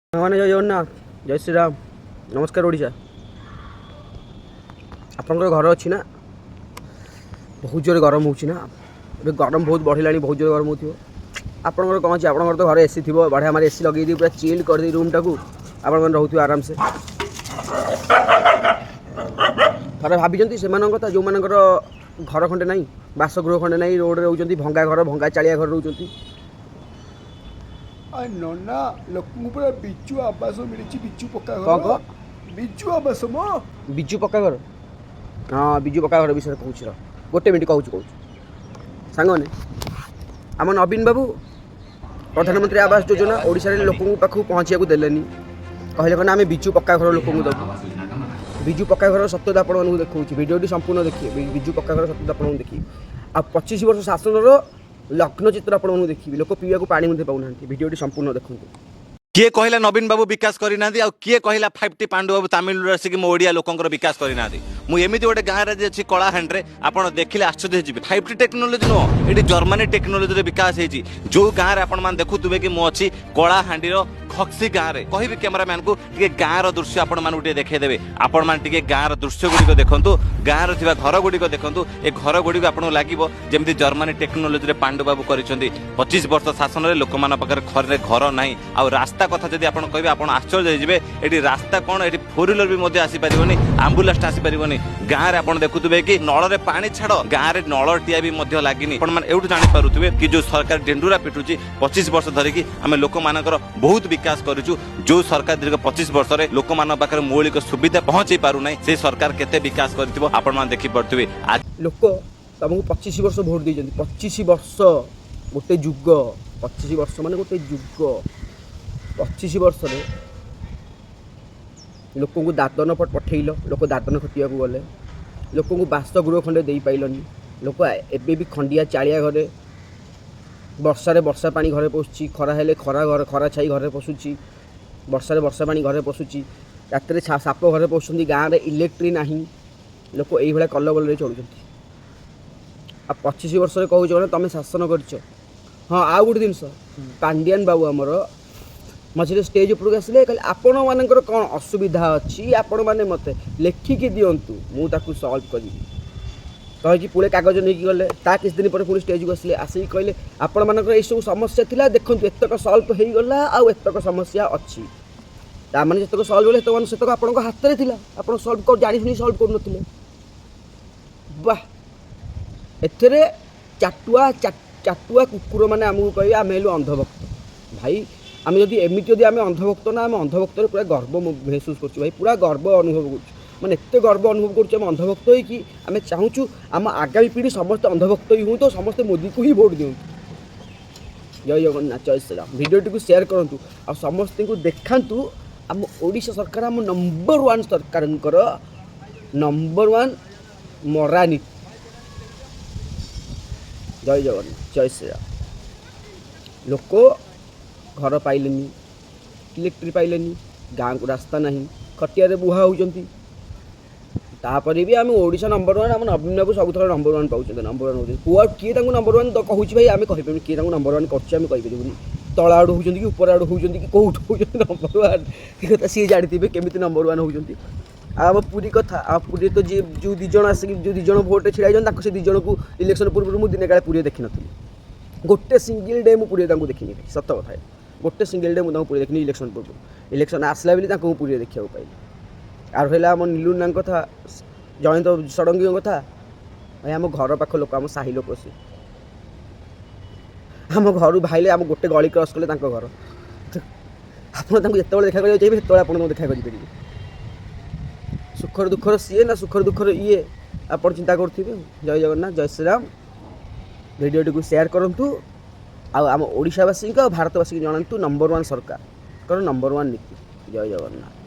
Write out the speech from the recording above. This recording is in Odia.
ସାଙ୍ଗମାନେ, ଜୟ ଜଗନ୍ନାଥ, ଜୟ ଶ୍ରୀରାମ, ନମସ୍କାର ଓଡ଼ିଶା। ଆପଣଙ୍କର ଘର ଅଛି ନା? ବହୁତ ଜୋରେ ଗରମ ହେଉଛି ନା? ଏବେ ଗରମ ବହୁତ ବଢ଼ିଲାଣି, ବହୁତ ଜୋରେ ଗରମ ହେଉଥିବ। ଆପଣଙ୍କର କ'ଣ ଅଛି? ଆପଣଙ୍କର ତ ଘରେ ଏସି ଥିବ। ବଢ଼ିଆ, ଆମର ଏସି ଲଗେଇ ଦେଇ ପୁରା ଚିଲ୍ କରିଦେଇ ରୁମ୍ଟାକୁ ଆପଣମାନେ ରହୁଥିବେ ଆରାମସେ। ଥରେ ଭାବିଛନ୍ତି ସେମାନଙ୍କ କଥା, ଯେଉଁମାନଙ୍କର ଘର ଖଣ୍ଡେ ନାହିଁ, ବାସଗୃହ ଖଣ୍ଡେ ନାହିଁ, ରୋଡ଼ରେ ରହୁଛନ୍ତି, ଭଙ୍ଗା ଘର, ଭଙ୍ଗା ଚାଳିଆ ଘରେ ରହୁଛନ୍ତି? ଆ ନନା, ଲୋକଙ୍କୁ ପୁରା ବିଜୁ ଆବାସ ମିଳିଛି, ବିଜୁ ପକ୍କା କ'ଣ? ଘର। କ'ଣ? ବିଜୁ ଆବାସ ମ। ବିଜୁ ପକ୍କା ଘର। ହଁ, ବିଜୁ ପକ୍କା ଘର ବିଷୟରେ କହୁଛି ର, ଗୋଟେ ମିନିଟ୍, କହୁଛି କହୁଛି। ସାଙ୍ଗମାନେ, ଆମ ନବୀନ ବାବୁ ପ୍ରଧାନମନ୍ତ୍ରୀ ଆବାସ ଯୋଜନା ଓଡ଼ିଶାରେ ଲୋକଙ୍କ ପାଖକୁ ପହଞ୍ଚିବାକୁ ଦେଲେନି। କହିଲେ କ'ଣ ନା ଆମେ ବିଜୁ ପକ୍କା ଘର ଲୋକଙ୍କୁ ଦେବୁ। ବିଜୁ ପକ୍କା ଘର ସତ୍ୟତା ଆପଣମାନଙ୍କୁ ଦେଖାଉଛି। ଭିଡ଼ିଓଟି ସମ୍ପୂର୍ଣ୍ଣ ଦେଖିବେ। ବିଜୁ ପକ୍କା ଘର ସତ୍ୟତା ଆପଣଙ୍କୁ ଦେଖିବେ ଆଉ 25 ବର୍ଷ ଶାସନର ଲଗ୍ନ ଚିତ୍ର ଆପଣମାନଙ୍କୁ ଦେଖିବି। ଲୋକ ପିଇବାକୁ ପାଣି ମଧ୍ୟ ପାଉନାହାନ୍ତି। ଭିଡ଼ିଓଟି ସମ୍ପୂର୍ଣ୍ଣ ଦେଖନ୍ତୁ। କିଏ କହିଲା ନବୀନ ବାବୁ ବିକାଶ କରିନାହାନ୍ତି? ଆଉ କିଏ କହିଲା 5ଟି ପାଣ୍ଡୁ ବାବୁ ତାମିଲନାଡୁ ଆସିକି ମୋ ଓଡ଼ିଆ ଲୋକଙ୍କର ବିକାଶ କରିନାହାନ୍ତି? ମୁଁ ଏମିତି ଗୋଟେ ଗାଁରେ ଆଜି ଅଛି କଳାହାଣ୍ଡିରେ, ଆପଣ ଦେଖିଲେ ଆଶ୍ଚର୍ଯ୍ୟ ହେଇଯିବେ। 5ଟି ଟେକ୍ନୋଲୋଜି ନୁହଁ, ଏଠି ଜର୍ମାନୀ ଟେକ୍ନୋଲୋଜିରେ ବିକାଶ ହେଇଛି। ଯୋଉ ଗାଁରେ ଆପଣମାନେ ଦେଖୁଥିବେ କି ମୁଁ ଅଛି କଳାହାଣ୍ଡିର ଖକ୍ସି ଗାଁରେ। କହିବି କ୍ୟାମେରାମ୍ୟାନକୁ ଟିକେ ଗାଁର ଦୃଶ୍ୟ ଆପଣମାନଙ୍କୁ ଟିକେ ଦେଖେଇଦେବେ। ଆପଣମାନେ ଟିକେ ଗାଁର ଦୃଶ୍ୟ ଗୁଡ଼ିକ ଦେଖନ୍ତୁ, ଗାଁରେ ଥିବା ଘର ଗୁଡ଼ିକ ଦେଖନ୍ତୁ। ଏ ଘର ଗୁଡ଼ିକ ଆପଣଙ୍କୁ ଲାଗିବ ଯେମିତି ଜର୍ମାନୀ ଟେକ୍ନୋଲୋଜିରେ ପାଣ୍ଡୁ ବାବୁ କରିଛନ୍ତି। 25 ବର୍ଷ ଶାସନରେ ଲୋକମାନଙ୍କ ପାଖରେ ଘରେ ଘର ନାହିଁ। ଆଉ ରାସ୍ତା କଥା ଯଦି ଆପଣ କହିବେ, ଆପଣ ଆଶ୍ଚର୍ଯ୍ୟ ହେଇଯିବେ। ଏଠି ରାସ୍ତା କ'ଣ, ଏଠି ଫୋର୍ ହ୍ୱିଲର ବି ମଧ୍ୟ ଆସିପାରିବନି, ଆମ୍ବୁଲାନ୍ସଟା ଆସିପାରିବନି। ଗାଁରେ ଆପଣ ଦେଖୁଥିବେ କି ନଳରେ ପାଣି ଛାଡ଼, ଗାଁରେ ନଳଟିଆ ବି ମଧ୍ୟ ଲାଗିନି। ଆପଣମାନେ ଏଇଠୁ ଜାଣିପାରୁଥିବେ କି ଯୋଉ ସରକାର ଡେଣ୍ଡୁରା ପିଟୁଛି 25 ବର୍ଷ ଧରିକି ଆମେ ଲୋକମାନଙ୍କର ବହୁତ ବିକାଶ କରିଛୁ, ଯୋଉ ସରକାର ଦୀର୍ଘ 25 ବର୍ଷରେ ଲୋକମାନଙ୍କ ପାଖରେ ମୌଳିକ ସୁବିଧା ପହଞ୍ଚେଇ ପାରୁନାହିଁ, ସେ ସରକାର କେତେ ବିକାଶ କରିଥିବ ଆପଣମାନେ ଦେଖିପାରୁଥିବେ। ଲୋକ ତମକୁ 25 ବର୍ଷ ଭୋଟ ଦେଇଛନ୍ତି। 25 ବର୍ଷ ଗୋଟେ ଯୁଗ। 25 ବର୍ଷ ମାନେ ଗୋଟେ ଯୁଗ। 25 ବର୍ଷରେ ଲୋକଙ୍କୁ ଦାଦନ ପଠେଇଲ, ଲୋକ ଦାଦନ ଖଟିବାକୁ ଗଲେ। ଲୋକଙ୍କୁ ବାସଗୃହ ଖଣ୍ଡେ ଦେଇପାରିଲନି। ଲୋକ ଏବେ ବି ଖଣ୍ଡିଆ ଚାଳିଆ ଘରେ, ବର୍ଷାରେ ବର୍ଷା ପାଣି ଘରେ ପଶୁଛି, ଖରା ହେଲେ ଖରା ଘରେ, ଖରା ଛାଇ ଘରେ ପଶୁଛି, ବର୍ଷାରେ ବର୍ଷା ପାଣି ଘରେ ପଶୁଛି, ରାତିରେ ସାପ ଘରେ ପଶୁଛନ୍ତି। ଗାଁରେ ଇଲେକ୍ଟ୍ରି ନାହିଁ। ଲୋକ ଏଇଭଳିଆ କଲବଲରେ ଚଳୁଛନ୍ତି। ଆଉ 25 ବର୍ଷରେ କହୁଛ ମାନେ ତମେ ଶାସନ କରିଛ। ହଁ, ଆଉ ଗୋଟେ ଜିନିଷ, ପାଣ୍ଡିଆନ ବାବୁ ଆମର ମଝିରେ ଷ୍ଟେଜ୍ ଉପରକୁ ଆସିଲେ, କହିଲେ ଆପଣମାନଙ୍କର କ'ଣ ଅସୁବିଧା ଅଛି, ଆପଣମାନେ ମୋତେ ଲେଖିକି ଦିଅନ୍ତୁ, ମୁଁ ତାକୁ ସଲ୍ଭ କରିବି। କହିକି ପୁଳେ କାଗଜ ନେଇକି ଗଲେ। ତା କିଛି ଦିନ ପରେ ପୁଣି ଷ୍ଟେଜ୍କୁ ଆସିଲେ। ଆସିକି କହିଲେ ଆପଣମାନଙ୍କର ଏଇସବୁ ସମସ୍ୟା ଥିଲା, ଦେଖନ୍ତୁ ଏତକ ସଲ୍ଭ ହେଇଗଲା ଆଉ ଏତକ ସମସ୍ୟା ଅଛି। ତା ମାନେ ଯେତକ ସଲ୍ଭ ହେଇଗଲା, ସେତକ ମାନେ ସେତକ ଆପଣଙ୍କ ହାତରେ ଥିଲା, ଆପଣ ସଲ୍ଭ ଜାଣି ଶୁଣି ସଲ୍ଭ କରୁନଥିଲେ। ବାহ, ଏଥିରେ ଚାଟୁଆ ଚାଟୁଆ କୁକୁରମାନେ ଆମକୁ କହିବେ ଆମେ ହେଲୁ ଅନ୍ଧଭକ୍ତ। ଭାଇ, ଆମେ ଯଦି ଏମିତି ଯଦି ଆମେ ଅନ୍ଧଭକ୍ତ ନା, ଆମେ ଅନ୍ଧଭକ୍ତରେ ପୁରା ଗର୍ବ ମେହସୁସ କରୁଛୁ ଭାଇ, ପୁରା ଗର୍ବ ଅନୁଭବ କରୁଛୁ। ମାନେ ଏତେ ଗର୍ବ ଅନୁଭବ କରୁଛୁ ଆମେ ଅନ୍ଧଭକ୍ତ ହେଇକି, ଆମେ ଚାହୁଁଛୁ ଆମ ଆଗାମୀ ପିଢ଼ି ସମସ୍ତେ ଅନ୍ଧଭକ୍ତ ହିଁ ହୁଅନ୍ତୁ, ସମସ୍ତେ ମୋଦିକୁ ହିଁ ଭୋଟ ଦିଅନ୍ତୁ। ଜୟ ଜଗନ୍ନାଥ, ଜୟ ଶ୍ରୀରାମ। ଭିଡ଼ିଓଟିକୁ ସେୟାର କରନ୍ତୁ ଆଉ ସମସ୍ତଙ୍କୁ ଦେଖାନ୍ତୁ ଆମ ଓଡ଼ିଶା ସରକାର, ଆମ ନମ୍ବର ୱାନ୍ ସରକାରଙ୍କର ନମ୍ବର ୱାନ୍ ମରା ନୀତି। ଜୟ ଜଗନ୍ନାଥ, ଜୟ ଶ୍ରୀରାମ। ଲୋକ ଘର ପାଇଲେନି, ଇଲେକ୍ଟ୍ରି ପାଇଲେନି, ଗାଁକୁ ରାସ୍ତା ନାହିଁ, ଖଟିଆରେ ବୁହା ହେଉଛନ୍ତି। ତାପରେ ବି ଆମେ ଓଡ଼ିଶା ନମ୍ବର ୱାନ୍, ଆମ ନବୀନ ବାବୁ ସବୁଥର ନମ୍ବର ୱାନ୍ ପାଉଛନ୍ତି, ନମ୍ବର ୱାନ୍ ହେଉଛନ୍ତି। ପୁଅ, କିଏ ତାଙ୍କୁ ନମ୍ବର ୱାନ୍ ତ କହୁଛି ଭାଇ, ଆମେ କହିପାରିବୁନି। କିଏ ତାଙ୍କୁ ନମ୍ବର ୱାନ୍ କରୁଛି ଆମେ କହିପାରିବୁନି। ତଳ ଆଡ଼ୁ ହେଉଛନ୍ତି କି ଉପର ଆଡ଼ୁ ହେଉଛନ୍ତି କି କେଉଁଠୁ ହେଉଛନ୍ତି ନମ୍ବର ୱାନ୍, ସେ କଥା ସିଏ ଜାଣିଥିବେ କେମିତି ନମ୍ବର ୱାନ୍ ହେଉଛନ୍ତି। ଆଉ ଆମ ପୁରୀ କଥା, ଆଉ ପୁରୀରେ ତ ଯିଏ ଯେଉଁ ଦୁଇ ଜଣ ଆସିକି, ଯେଉଁ ଦୁଇ ଜଣ ଭୋଟରେ ଛିଡ଼ା ହେଇଛନ୍ତି, ତାଙ୍କୁ ସେ ଦୁଇ ଜଣକୁ ଇଲେକ୍ସନ୍ ପୂର୍ବରୁ ମୁଁ ଦିନେ କାଳେ ପୁରୀରେ ଦେଖିନଥିଲି। ଗୋଟେ ସିଙ୍ଗିଲ୍ ଡେ ମୁଁ ପୁରୀରେ ତାଙ୍କୁ ଦେଖିନି ଭାଇ, ସତ କଥା। ଗୋଟେ ସିଙ୍ଗିଲ୍ ଡେ ମୁଁ ତାଙ୍କୁ ପୁରୀରେ ଦେଖିନି ଇଲେକ୍ସନ୍ ପୂର୍ବରୁ। ଇଲେକ୍ସନ୍ ଆସିଲା ବୋଲି ତାଙ୍କୁ ମୁଁ ପୁରୀରେ ଦେଖିବାକୁ ପାଇଲି। ଆଉ ରହିଲା ଆମ ନିଲୁନାଙ୍କ କଥା, ଜୟନ୍ତ ଷଡ଼ଙ୍ଗୀଙ୍କ କଥା, ଭାଇ ଆମ ଘର ପାଖ ଲୋକ, ଆମ ସାହି ଲୋକ ସିଏ। ଆମ ଘରୁ ଭାଇଲେ ଆମ ଗୋଟେ ଗଳି କ୍ରସ୍ କଲେ ତାଙ୍କ ଘର। ଆପଣ ତାଙ୍କୁ ଯେତେବେଳେ ଦେଖା କରିବାକୁ ଚାହିଁବେ, ସେତେବେଳେ ଆପଣ ତାଙ୍କୁ ଦେଖା କରିପାରିବେ। ସୁଖର ଦୁଃଖର ସିଏ ନା ସୁଖର ଦୁଃଖର ଇଏ, ଆପଣ ଚିନ୍ତା କରୁଥିବେ। ଜୟ ଜଗନ୍ନାଥ, ଜୟ ଶ୍ରୀରାମ। ଭିଡ଼ିଓଟିକୁ ସେୟାର କରନ୍ତୁ ଆଉ ଆମ ଓଡ଼ିଶାବାସୀଙ୍କ ଆଉ ଭାରତବାସୀଙ୍କୁ ଜଣାନ୍ତୁ ନମ୍ବର ୱାନ୍ ସରକାରଙ୍କର ନମ୍ବର ୱାନ୍ ନୀତି। ଜୟ ଜଗନ୍ନାଥ।